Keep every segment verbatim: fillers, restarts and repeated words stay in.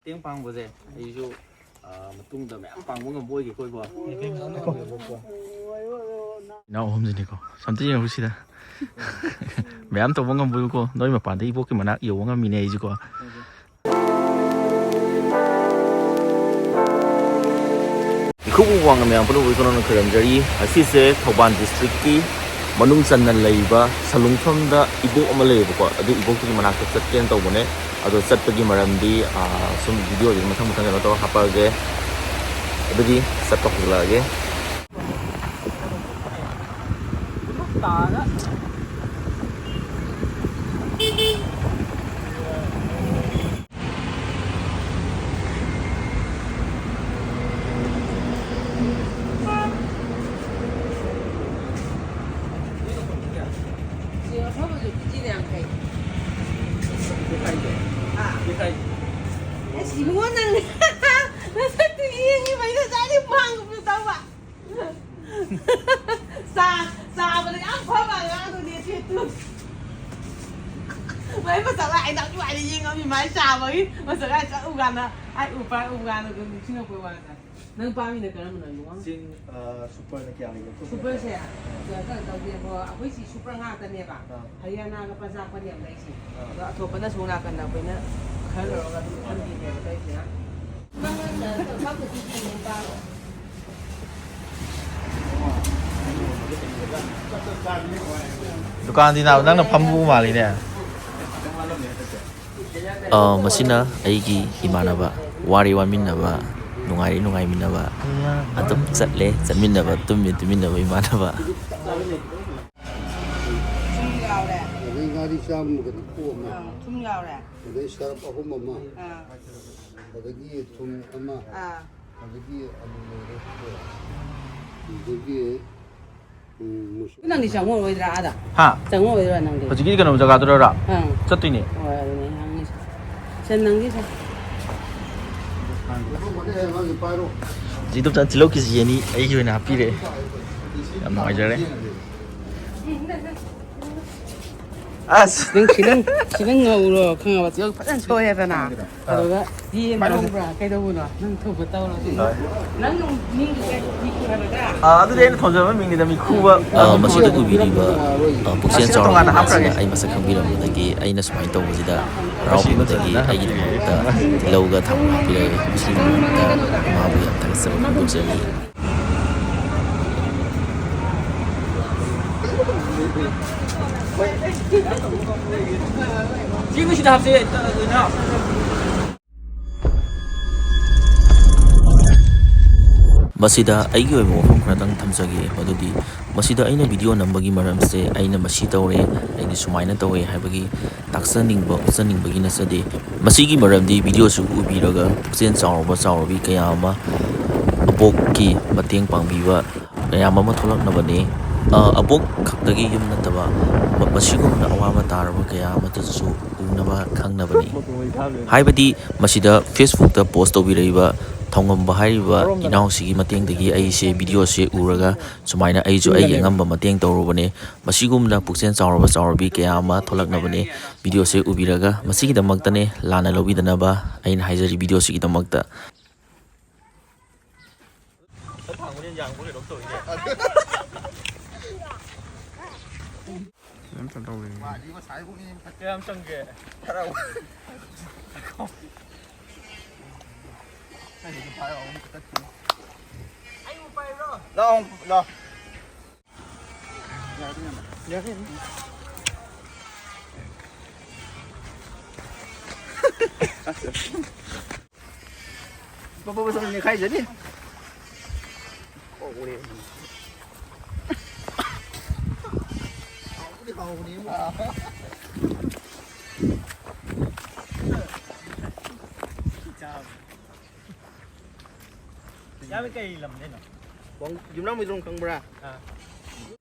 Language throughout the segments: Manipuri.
ꯃꯇꯦꯡ ꯄꯥꯡꯕꯁꯦ ꯑꯩꯁꯨ, ꯑ, ꯃꯇꯨꯡꯗ ꯃꯌꯥꯝ ꯄꯥꯡꯕ ꯉꯝꯕ ꯑꯣꯏꯒꯦꯀꯣ, ꯏꯕꯣ꯫ ꯏꯅꯥꯎ ꯑꯍꯨꯝꯁꯤꯅꯤꯀꯣ, ꯑꯝꯇ ꯌꯦꯡꯉꯨ ꯁꯤꯗ꯫ ꯃꯌꯥꯝ ꯇꯧꯕ ꯉꯝꯕꯣꯏꯕꯀꯣ, ꯅꯣꯏ ꯃꯄꯥꯟꯗ ꯏꯕꯣꯛꯀꯤ ꯃꯅꯥꯛ ꯌꯧꯕ ꯉꯝꯃꯤꯅꯦ ꯑꯩꯁꯨꯀꯣ꯫ ꯏꯈꯨꯕꯨ ꯋꯥꯡꯅ ꯃꯌꯥꯝ ꯄꯨꯝꯅꯃꯛꯄꯨ ꯏꯈꯣ ꯅꯧꯅ ꯈꯣꯏꯔꯝꯖꯔꯤ꯫ ꯉꯁꯤꯁꯦ ꯊꯧꯕꯥꯜ district ꯀꯤ ꯃꯅꯨꯡ ꯆꯟꯅ ꯂꯩꯕ ꯁꯂꯨꯡꯐꯝꯗ ꯏꯕꯣꯛ ꯑꯃ ꯂꯩꯌꯦꯕꯀꯣ, ꯑꯗꯨ ꯏꯕꯣꯛꯇꯨꯒꯤ ꯃꯅꯥꯛꯇ ꯆꯠꯀꯦꯅ ꯇꯧꯕꯅꯦ꯫ ꯑꯗꯣ ꯆꯠꯄꯒꯤ ꯃꯔꯝꯗꯤ, ꯑ, ꯁꯨꯝ video ꯁꯦ ꯃꯊꯪ ꯃꯊꯪ ꯀꯩꯅꯣ ꯇꯧꯔ ꯍꯥꯞꯄꯛꯑꯒꯦ꯫ ꯑꯗꯨꯗꯤ ꯆꯠꯄ ꯍꯧꯖꯤꯜꯂꯛꯑꯒꯦ꯫ ꯑꯁ, ꯏꯕꯨꯡꯉꯣ, ꯅꯪ ꯅꯁꯛꯇꯨ ꯌꯦꯡꯉꯤꯕ ꯑꯩꯅ ꯉꯁꯥꯏꯗꯩ ꯃꯥꯡꯕꯗꯨ ꯇꯧꯕ꯫ ꯆꯥ-, ꯆꯥꯕꯗ ꯌꯥꯝ ꯐꯕ ꯑꯉꯥꯡꯗꯨꯅꯦ ꯁꯤ ꯇꯨ꯫ ꯃꯥꯏ ꯃꯁꯛ ꯂꯥꯏ ꯅꯪ ꯅꯨꯡꯉꯥꯏꯅ ꯌꯦꯡꯉꯝꯃꯤ ꯃꯥꯏ ꯆꯥꯕꯒꯤ ꯃꯁꯛ ꯂꯥꯏ ꯆꯠꯂꯨ ꯀꯥꯟꯗ ꯑꯩ ꯎꯄꯥꯏ ꯎ ꯀꯥꯟꯗ ꯑꯗꯨꯝ ꯅꯤꯡꯁꯤꯡꯉꯛꯄꯩ ꯋꯥꯅꯤꯗ꯫ ꯅꯪ ꯄꯥꯝꯃꯤꯅ ꯀꯔꯝꯕꯅꯣ ꯏꯕꯨꯡꯉꯣ? ꯆꯤꯡ, ꯑ, super ꯅ ꯀꯌꯥ ꯂꯩꯒꯦ? Super ꯁꯦ? ꯀꯩꯅꯣ ꯇꯧꯗꯦꯕꯣ, ꯑꯩꯈꯣꯏ ꯁꯤ super ꯉꯥꯛꯇꯅꯦꯕ꯫ ꯑꯥ꯫ ꯍꯔꯤꯌꯥꯅꯥꯒ ꯄꯟꯖꯥꯕꯀꯅꯦꯕ ꯂꯩꯁꯦ꯫ ꯑꯥ꯫ ꯑꯗꯣ ꯑꯇꯣꯞꯄꯅ ꯁꯣꯝ ꯅꯥꯀꯟꯗ ꯑꯩꯈꯣꯏꯅ ꯈꯔ ꯂꯧꯔꯒ ꯑꯗꯨꯝ ꯊꯝꯕꯤꯅꯦꯕ ꯇꯧꯔꯤꯁꯤꯅ꯫ ꯗꯨꯀꯥꯟꯗꯤ ꯅꯥꯕ ꯅꯪꯅ ꯐꯝꯕ ꯃꯥꯜꯂꯤꯅꯦ꯫ ꯑ, ꯃꯁꯤꯅ ꯑꯩꯒꯤ ꯏꯃꯥꯟꯅꯕ, ꯋꯥꯔꯤ ꯋꯥꯃꯤꯟꯅꯕ, ꯅꯨꯡꯉꯥꯏꯔꯤ ꯅꯨꯡꯉꯥꯏꯃꯤꯟꯅꯕ, ꯑꯗꯨꯝ ꯆꯠꯂꯦ ꯆꯠꯃꯤꯟꯅꯕ, ꯇꯨꯝꯃꯤ ꯇꯨꯝꯃꯤꯟꯅꯕ ꯏꯃꯥꯟꯅꯕ꯫ ꯊꯨꯝ ꯌꯥꯎꯔꯦ꯫ ꯑꯗꯩ ꯉꯥꯔꯤ ꯆꯥꯝꯃꯒ ꯅꯤꯐꯨ ꯑꯃ꯫ ꯑꯥ, ꯊꯨꯝ ꯌꯥꯎꯔꯦ꯫ ꯑꯗꯩ ꯁꯔꯞ ꯑꯍꯨꯝ ꯑꯃ꯫ ꯑꯥ꯫ ꯑꯗꯒꯤ ꯊꯨꯝ ꯑꯃ꯫ ꯑꯥ꯫ ꯑꯗꯒꯤ ꯑꯂꯨ ꯂꯩꯔꯦ꯫ ꯑꯗꯒꯤ, ꯎꯝ, ꯃꯨꯁꯨ-, ꯅꯪꯗꯤ ꯆꯪꯉꯛꯑꯣꯏꯗ꯭ꯔꯥ ꯑꯥꯗ? ꯍꯥ? ꯆꯪꯉꯛꯑꯣꯏꯗ꯭ꯔꯥ ꯅꯪꯗꯤ? ꯍꯧꯖꯤꯛꯀꯤ ꯀꯩꯅꯣ ꯖꯒꯥꯗꯨꯔꯔꯥ? ꯑꯪ꯫ ꯆꯠꯇꯣꯏꯅꯦ꯫ ꯍꯣꯏ, ꯑꯗꯨꯅꯦ ꯑꯩ ꯍꯪꯉꯤꯁꯦ꯫ ꯁꯦ, ꯅꯪꯒꯤ ꯁꯦ꯫ ꯁꯤ ꯇꯨꯝꯆꯥ ꯇꯤꯜꯍꯧ ꯀꯦ ꯖꯤ ꯑꯅꯤ ꯑꯩꯒꯤ ꯑꯣꯏꯅ ꯍꯥꯞꯄꯤꯔꯛꯑꯦ꯫ ꯌꯥꯝ ꯅꯨꯡꯉꯥꯏꯖꯔꯦ꯫ ꯑꯁ꯫ ꯅꯪ ꯈꯤꯇꯪ, ꯈꯤꯇꯪ ꯉꯧꯔꯣ, ꯈꯪꯉꯕ? ꯆꯦꯡ ꯐꯖꯅ ꯁꯣꯏꯔꯦꯗꯅ꯫ ꯑꯗꯨꯒ ꯌꯦꯟ ꯊꯣꯡꯕ꯭ꯔꯥ? ꯀꯩꯗꯧꯕꯅꯣ? ꯅꯪ ꯊꯣꯡꯕ ꯇꯧꯔꯣ꯫ ꯍꯣꯏ꯫ ꯅꯪ ꯃꯤꯡꯗꯨ ꯀꯩ, ꯃꯤꯡꯗꯨ ꯍꯥꯏꯔꯣꯗ꯫ ꯑꯥ, ꯑꯗꯨꯗꯤ ꯑꯩꯅ ꯊꯣꯟꯖꯕ ꯃꯤꯡꯅꯤꯗ, ꯃꯤꯈꯨꯕ꯫ ꯑꯥ, ꯃꯁꯤꯗ ꯎꯕꯤꯔꯤꯕ, ꯑꯥ, ꯄꯨꯛꯆꯦꯜ ꯑꯁꯤꯗ ꯆꯥꯎꯔꯕ ꯇꯣꯉꯥꯟꯅ ꯍꯥꯞꯈ꯭ꯔꯒꯦ꯫ ꯃꯌꯥꯝꯁꯤꯅ ꯑꯩ ꯃꯁꯛ ꯈꯪꯕꯤꯔꯝꯕꯗꯒꯤ ꯑꯩꯅ ꯁꯨꯃꯥꯏꯅ ꯇꯧꯕꯁꯤꯗ ꯍꯔꯥꯎꯕꯤꯕꯗꯒꯤ ꯑꯩꯒꯤꯗꯃꯛꯇ ꯇꯤꯜꯍꯧꯒ ꯊꯥꯎ ꯍꯥꯞꯄꯤꯔꯛꯑꯦ꯫ ꯃꯁꯤꯒꯤꯗꯃꯛꯇ ꯃꯥꯕꯨ ꯌꯥꯝ ꯊꯥꯒꯠꯆꯕ ꯐꯣꯡꯗꯣꯛꯆꯔꯤ꯫ ꯃꯁꯤꯗ ꯑꯩꯒꯤ ꯑꯣꯏꯕ ꯋꯥꯐꯝ ꯈꯔꯗꯪ ꯊꯝꯖꯒꯦ, ꯃꯗꯨꯗꯤ ꯃꯁꯤꯗ ꯑꯩꯅ video ꯅꯝꯕꯒꯤ ꯃꯔꯝꯁꯦ ꯑꯩꯅ ꯃꯁꯤ ꯇꯧꯔꯦ, ꯑꯩꯗꯤ ꯁꯨꯃꯥꯏꯅ ꯇꯧꯋꯦ ꯍꯥꯏꯕꯒꯤ ꯇꯥꯛꯆꯅꯤꯡꯕ, ꯎꯠꯆꯅꯤꯡꯕꯒꯤ ꯅꯠꯆꯗꯦ꯫ ꯃꯁꯤꯒꯤ ꯃꯔꯝꯗꯤ videoꯁꯨ ꯎꯕꯤꯔꯒ ꯄꯨꯛꯆꯦꯜ ꯆꯥꯎꯔꯕ ꯆꯥꯎꯔꯕꯤ ꯀꯌꯥ ꯑꯃ ꯑꯕꯣꯛꯀꯤ ꯃꯇꯦꯡ ꯄꯥꯡꯕꯤꯕ ꯃꯌꯥꯝ ꯑꯃ ꯊꯣꯛꯂꯛꯅꯕꯅꯤ꯫ ꯑ, ꯑꯕꯣꯛ ꯈꯛꯇꯒꯤ ꯌꯨꯝ ꯅꯠꯇꯕ, ꯃ-, ꯃꯁꯤꯒꯨꯝꯅ ꯑꯋꯥꯕ ꯇꯥꯔꯕ ꯀꯌꯥ ꯑꯃꯗꯁꯨ ꯎꯅꯕ ꯈꯪꯅꯕꯅꯤ꯫ ꯍꯥꯏꯕꯗꯤ ꯃꯁꯤꯗ Facebookꯇ post ꯇꯧꯕꯤꯔꯛꯏꯕ ꯊꯧꯉꯝꯕ ꯍꯥꯏꯔꯤꯕ ꯏꯅꯥꯎꯁꯤꯒꯤ ꯃꯇꯦꯡꯗꯒꯤ ꯑꯩꯁꯦ videoꯁꯦ ꯎꯔꯒ ꯁꯨꯃꯥꯏꯅ ꯑꯩꯁꯨ ꯑꯩꯒꯤ ꯑꯉꯝꯕ ꯃꯇꯦꯡ ꯇꯧꯔꯨꯕꯅꯦ꯫ ꯃꯁꯤꯒꯨꯝꯅ ꯄꯨꯛꯆꯦꯜ ꯆꯥꯎꯔꯕ ꯆꯥꯎꯔꯕꯤ ꯀꯌꯥ ꯑꯃ ꯊꯣꯛꯂꯛꯅꯕꯅꯦ꯫ Videoꯁꯦ ꯎꯕꯤꯔꯒ ꯃꯁꯤꯒꯤꯗꯃꯛꯇꯅꯦ, ꯂꯥꯟꯅ ꯂꯧꯕꯤꯗꯅꯕ ꯑꯩꯅ ꯍꯥꯏꯖꯔꯤ videoꯁꯤꯒꯤꯗꯃꯛꯇ꯫ ꯐꯖꯅ ꯇꯧꯔꯤ꯫ ꯀꯌꯥꯝ ꯆꯪꯒꯦ? ꯂꯥꯛꯑꯣ, ꯂꯥꯛꯑꯣ꯫ ꯄꯞ ꯄꯞ ꯄꯞ ꯅꯦꯠꯈꯥꯏꯖꯅꯤ꯫ ꯍꯥꯎꯕꯅꯦ꯫ ꯍꯥꯎꯕꯗꯤ ꯍꯥꯎꯕꯅꯦ꯫ ꯏꯌꯥꯝꯕ ꯀꯩ ꯂꯝꯗꯩꯅꯣ? ꯋꯥꯡ-, ꯌꯨꯝꯅꯥꯝ ꯍꯨꯏꯗ꯭ꯔꯣꯝ ꯈꯪꯕ꯭ꯔꯥ? ꯑꯥ꯫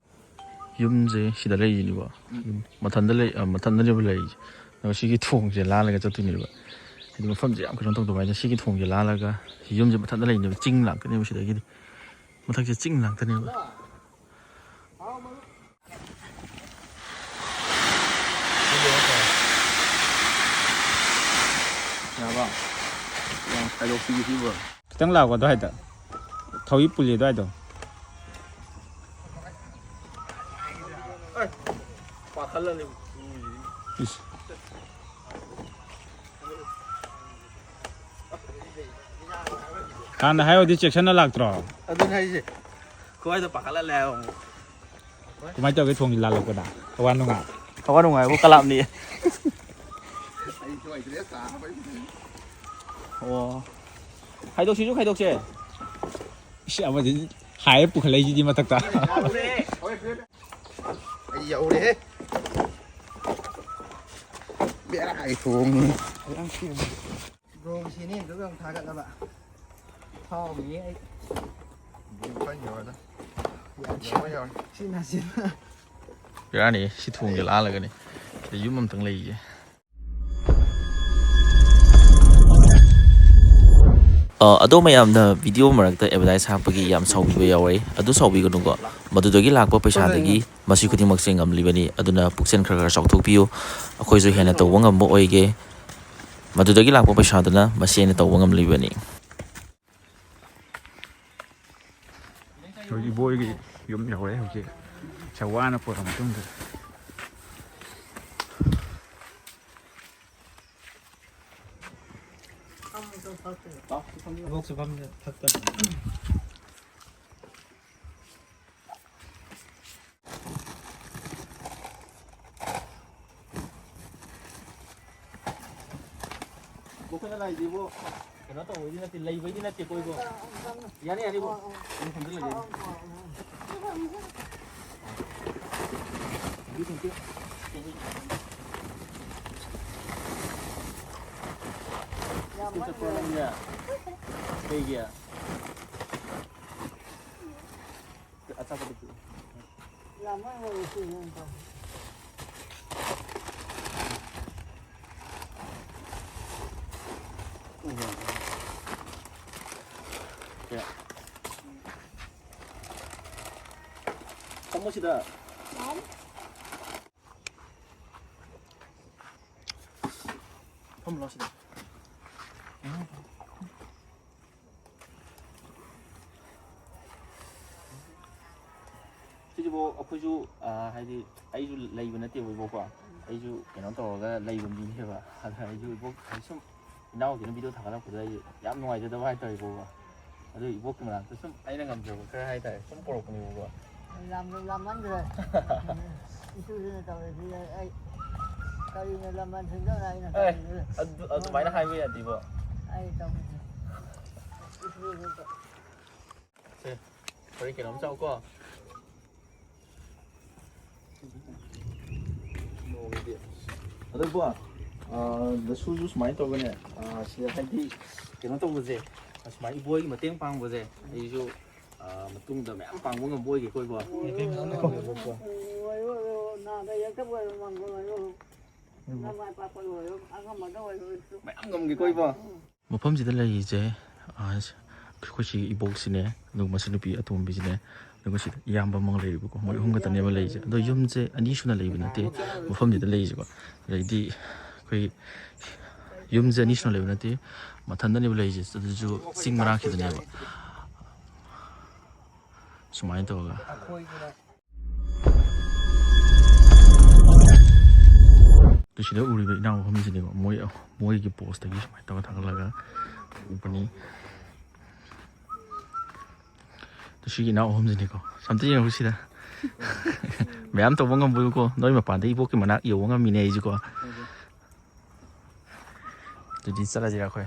ꯌꯨꯝꯁꯦ ꯁꯤꯗ ꯂꯩꯔꯤꯅꯦꯕ꯫ ꯎꯝ꯫ ꯌꯨꯝ ꯃꯊꯟꯗ ꯂꯩ-, ꯑ, ꯃꯊꯟꯗꯅꯦꯕ ꯂꯩꯔꯤꯁꯦ꯫ ꯑꯗꯣ ꯁꯤꯒꯤ ꯊꯣꯡꯁꯦ ꯂꯥꯜꯂꯒ ꯆꯠꯇꯣꯏꯅꯦꯕ꯫ ꯍꯥꯏꯗꯤ ꯃꯐꯝꯁꯦ ꯌꯥꯝ ꯀꯩꯅꯣ ꯇꯧꯗꯕ ꯍꯥꯏꯗꯤ ꯁꯤꯒꯤ ꯊꯣꯡꯁꯦ ꯂꯥꯜꯂꯒ ꯁꯤ ꯌꯨꯝꯁꯦ ꯃꯊꯟꯇ ꯂꯩꯅꯦꯕ꯫ ꯆꯤꯡ ꯂꯥꯛꯀꯅꯦꯕ ꯁꯤꯗꯒꯤꯗꯤ꯫ ꯃꯊꯛꯁꯦ ꯆꯤꯡ ꯉꯥꯛꯇꯅꯦꯕ꯫ ꯌꯥꯕ? ꯌꯥꯝ ꯈꯥꯏꯗꯣꯛꯄꯤꯒꯦ ꯁꯤꯕꯣ꯫ ꯈꯤꯇꯪ ꯂꯥꯛꯄ ꯑꯗꯨꯋꯥꯏꯗ꯫ ꯊꯧꯔꯤ ꯄꯨꯜꯂꯤ ꯑꯗꯨꯋꯥꯏꯗꯣ꯫ ꯄꯥꯈꯠꯂꯅꯤ꯫ ꯏꯁ꯫ ꯍꯥꯟꯅ ꯍꯥꯏꯔꯨꯔꯗꯤ ꯆꯦꯛꯁꯟꯅ ꯂꯥꯛꯇ꯭ꯔꯣ? ꯑꯗꯨꯅ ꯍꯥꯏꯁꯦ꯫ ꯈ꯭ꯋꯥꯏꯗ ꯄꯥꯈꯠꯍꯜꯂꯦ ꯍꯥꯏꯕ ꯑꯃꯨꯛ꯫ ꯀꯃꯥꯏꯅ ꯇꯧꯒꯦ ꯊꯣꯡꯁꯤ ꯂꯥꯜꯂꯛꯄꯗ? ꯑꯋꯥ ꯅꯨꯡꯉꯥꯏ꯫ ꯑꯋꯥ ꯅꯨꯡꯉꯥꯏꯕꯨ ꯀꯂꯥꯞꯅꯤ꯫ ꯑꯣ꯫ ꯈꯥꯏꯗꯣꯛꯁꯤꯁꯨ ꯈꯥꯏꯗꯣꯛꯁꯦ꯫ ꯏꯁ, ꯑꯃꯗꯤ ꯍꯥꯏꯔ ꯄꯨꯈꯠꯂꯛꯏꯁꯤꯗꯤ ꯃꯊꯛꯇ꯫ ꯑꯩ ꯌꯧꯔꯦꯍꯦ꯫ ꯕꯦꯔꯥꯒꯤ ꯊꯣꯡꯅꯤ꯫ ꯕ꯭ꯔꯣꯒꯤ ꯆꯦꯅꯦꯜꯗꯨꯒ ꯑꯃꯨꯛ ꯊꯥꯒꯠꯂꯕ꯫ ꯐꯥꯎꯅꯤꯌꯦ ꯑꯩ꯫ ꯌꯧꯔꯦ, ꯌꯧꯔꯦ꯫ ꯁꯤ ꯅꯥꯆꯦꯅ꯫ ꯕꯦꯔꯥꯅꯤ, ꯁꯤ ꯊꯣꯡꯁꯦ ꯂꯥꯜꯂꯒꯅꯤ꯫ ꯁꯤꯗ ꯌꯨꯝ ꯑꯝꯇꯪ ꯂꯩꯌꯦ꯫ ꯑ, ꯑꯗꯣ ꯃꯌꯥꯝꯅ ꯚꯤꯗꯤꯑꯣ ꯃꯔꯛꯇ ꯑꯦꯗꯚꯔꯇꯥꯏꯁ ꯍꯥꯞꯄꯒꯤ ꯌꯥꯝ ꯁꯥꯎꯕꯤꯕ ꯌꯥꯎꯔꯦ꯫ ꯑꯗꯨ ꯁꯥꯎꯕꯤꯒꯅꯨꯀꯣ꯫ ꯃꯗꯨꯗꯒꯤ ꯂꯥꯛꯄ ꯄꯩꯁꯥꯗꯒꯤ ꯃꯁꯤ ꯈꯨꯗꯤꯡꯃꯛꯁꯦ ꯉꯝꯂꯤꯕꯅꯤ꯫ ꯑꯗꯨꯅ ꯄꯨꯛꯆꯦꯜ ꯈꯔ ꯈꯔ ꯆꯥꯎꯊꯣꯛꯄꯤꯌꯨ꯫ ꯑꯩꯈꯣꯏꯁꯨ ꯍꯦꯟꯅ ꯇꯧꯕ ꯉꯝꯕ ꯑꯣꯏꯒꯦ꯫ ꯃꯗꯨꯗꯒꯤ ꯂꯥꯛꯄ ꯄꯩꯁꯥꯗꯨꯅ ꯃꯁꯤ ꯑꯩꯅ ꯇꯧꯕ ꯉꯝꯂꯤꯕꯅꯤ꯫ ꯍꯧꯖꯤꯛ ꯏꯕꯣꯏꯒꯤ ꯌꯨꯝ ꯌꯧꯔꯦ꯫ ꯍꯧꯖꯤꯛ ꯁꯦ ꯋꯥꯅ ꯄꯨꯔꯛꯑ ꯃꯇꯨꯡꯗ꯫ ꯏꯕꯣꯛꯁꯨ ꯐꯝꯁꯦ ꯐꯛꯇ꯫ ꯃꯈꯣꯏꯅ ꯂꯥꯛꯏꯁꯤꯕꯨ ꯀꯩꯅꯣ ꯇꯧꯕꯩꯗꯤ ꯅꯠꯇꯦ, ꯂꯩꯕꯩꯗꯤ ꯅꯠꯇꯦꯀꯣ ꯏꯕꯣ? ꯌꯥꯅꯤ, ꯌꯥꯅꯤ ꯏꯕꯣ꯫ ꯑꯗꯨꯝ ꯐꯝꯖꯤꯜꯂꯒꯦ꯫ Thank you, thank you꯫ School ꯆꯠꯄ꯭ꯔꯣ ꯅꯪꯗꯤ? ꯀꯩꯒꯤ? ꯑꯆꯥꯄꯣꯠꯇꯣ ꯄꯤꯔꯛꯑꯣ꯫ ꯐꯝꯃꯣ ꯁꯤꯗ꯫ ꯐꯝꯃꯨ ꯂꯥꯎ ꯁꯤꯗ꯫ ꯁꯤꯁꯤꯕꯨ ꯑꯩꯈꯣꯏꯁꯨ, ꯑ, ꯍꯥꯏꯗꯤ, ꯑꯩꯁꯨ ꯂꯩꯕ ꯅꯠꯇꯦꯕ, ꯏꯕꯣꯛꯀꯣ꯫ ꯑꯩꯁꯨ ꯀꯩꯅꯣ ꯇꯧꯔꯒ ꯂꯩꯕ ꯃꯤꯅꯦꯕ꯫ ꯑꯗ ꯑꯩꯁꯨ ꯏꯕꯣꯛ, ꯍꯥꯏꯗꯤ, ꯁꯨꯝ ꯏꯅꯥꯎꯁꯤꯅ ꯚꯤꯗꯤꯑꯣ ꯊꯥꯒꯠꯂꯛꯄꯗ ꯑꯩ ꯌꯥꯝ ꯅꯨꯡꯉꯥꯏꯖꯗꯕ ꯍꯥꯏꯇꯥꯔꯦ, ꯏꯕꯣꯛꯀꯣ꯫ ꯑꯗꯨ ꯏꯕꯣꯛꯀꯤ ꯃꯅꯥꯛꯇ ꯁꯨꯝ ꯑꯩꯅ ꯉꯝꯖꯕ ꯈꯔ ꯍꯥꯏꯇꯥꯔꯦ, ꯁꯨꯝ ꯄꯣꯔꯛꯄꯅꯦꯕꯀꯣ꯫ ꯌꯥꯝꯅ ꯂꯥꯝꯃꯟꯈ꯭ꯔꯦ꯫ ꯏꯁꯨꯁꯤꯅ ꯇꯧꯔꯤꯁꯤ ꯑꯩ ꯀꯔꯤꯅ ꯂꯃꯟ ꯁꯤꯡꯗꯧꯅ ꯑꯩꯅ ꯑꯦ, ꯇꯧꯔꯤꯁꯤ꯫ ꯑꯗꯨ, ꯑꯗꯨꯃꯥꯏꯅ ꯍꯥꯏꯕ ꯌꯥꯗꯦꯕꯣ꯫ ꯑꯩ ꯇꯧꯔꯤꯁꯤ꯫ ꯏꯁꯨꯁꯤꯅ ꯇꯧ- ꯁꯦ, ꯍꯣꯔꯦꯟ ꯀꯩꯅꯣꯝ ꯆꯥꯎꯀꯣ꯫ ꯑꯗꯨꯕꯨ, ꯑ, ꯅꯁꯨꯁꯨ ꯁꯨꯃꯥꯏꯅ ꯇꯧꯒꯅꯦ꯫ ꯑ, ꯁꯤꯗ ꯍꯥꯏꯗꯤ ꯀꯩꯅꯣ ꯇꯧꯕꯁꯦ, ꯑꯁꯨꯃꯥꯏꯅ ꯏꯕꯣꯏꯒꯤ ꯃꯇꯦꯡ ꯄꯥꯡꯕꯁꯦ ꯑꯩꯁꯨ, ꯑ, ꯃꯇꯨꯡꯗ ꯃꯌꯥꯝ ꯄꯥꯡꯕ ꯉꯝꯕ ꯑꯣꯏꯒꯦꯀꯣ, ꯏꯕꯣ꯫ ꯅꯥꯗ ꯌꯦꯛꯇꯕ ꯑꯣꯏꯔꯣ, ꯃꯪꯒꯣꯜ ꯑꯣꯏꯔꯣ, ꯅꯃꯥꯏ ꯄꯥꯛꯄ ꯑꯣꯏꯔꯣ, ꯑꯉꯝꯕꯗ ꯑꯣꯏꯔꯣ꯫ ꯃꯌꯥꯝ ꯉꯝꯒꯦꯀꯣ, ꯏꯕꯣ꯫ ꯃꯐꯝꯁꯤꯗ ꯂꯩꯔꯤꯁꯦ, ꯑ, ꯑꯩꯈꯣꯏ ꯁꯤꯒꯤ ꯏꯕꯣꯛꯁꯤꯅꯦ, ꯑꯗꯨꯒ ꯃꯆꯟꯅꯨꯄꯤ ꯑꯇꯣꯝꯕꯤꯁꯤꯅꯦ, ꯑꯗꯨꯒ ꯁꯤꯗ ꯏꯌꯥꯝꯕ ꯑꯃꯒ ꯂꯩꯔꯤꯕꯀꯣ꯫ ꯃꯣꯏ ꯑꯍꯨꯝ ꯈꯛꯇꯅꯦꯕ ꯂꯩꯔꯤꯁꯦ꯫ ꯑꯗꯣ ꯌꯨꯝꯁꯦ ꯑꯅꯤ ꯁꯨꯅ ꯂꯩꯕ ꯅꯠꯇꯦ, ꯃꯐꯝꯁꯤꯗ ꯂꯩꯔꯤꯁꯦꯀꯣ꯫ ꯑꯗꯩꯗꯤ ꯑꯩꯈꯣꯏ ꯌꯨꯝꯁꯦ ꯑꯅꯤ ꯁꯨꯅ ꯂꯩꯕ ꯅꯠꯇꯦ, ꯃꯊꯟꯗꯅꯦꯕ ꯂꯩꯔꯤꯁꯦ꯫ ꯑꯗꯨꯁꯨ ꯆꯤꯡ ꯃꯅꯥꯛꯁꯤꯗꯅꯦꯕ꯫ ꯁꯨꯃꯥꯏꯅ ꯇꯧꯔꯒ꯫ ꯑꯗꯨ ꯁꯤꯗ ꯎꯔꯤꯕ ꯏꯅꯥꯎ ꯑꯍꯨꯝꯁꯤꯅꯦꯕ, ꯃꯣꯏ, ꯃꯣꯏꯒꯤ ꯄꯣꯁꯇꯒꯤ ꯁꯨꯃꯥꯏꯅ ꯇꯧꯔ ꯊꯥꯒꯠꯂꯒ ꯎꯕꯅꯤ꯫ ꯑꯗꯨ ꯁꯤꯒꯤ ꯏꯅꯥꯎ ꯑꯍꯨꯝꯁꯤꯅꯤꯀꯣ, ꯑꯝꯇ ꯌꯦꯡꯉꯨ ꯁꯤꯗ꯫ ꯃꯌꯥꯝ ꯇꯧꯕ ꯉꯝꯕꯣꯏꯕꯀꯣ, ꯅꯣꯏ ꯃꯄꯥꯟꯗ ꯏꯕꯣꯛꯀꯤ ꯃꯅꯥꯛ ꯌꯧꯕ ꯉꯝꯃꯤꯅꯦ ꯑꯩꯁꯨꯀꯣ꯫ ꯑꯗꯨꯗꯤ ꯆꯠꯂꯁꯤꯔ ꯑꯩꯈꯣꯏ?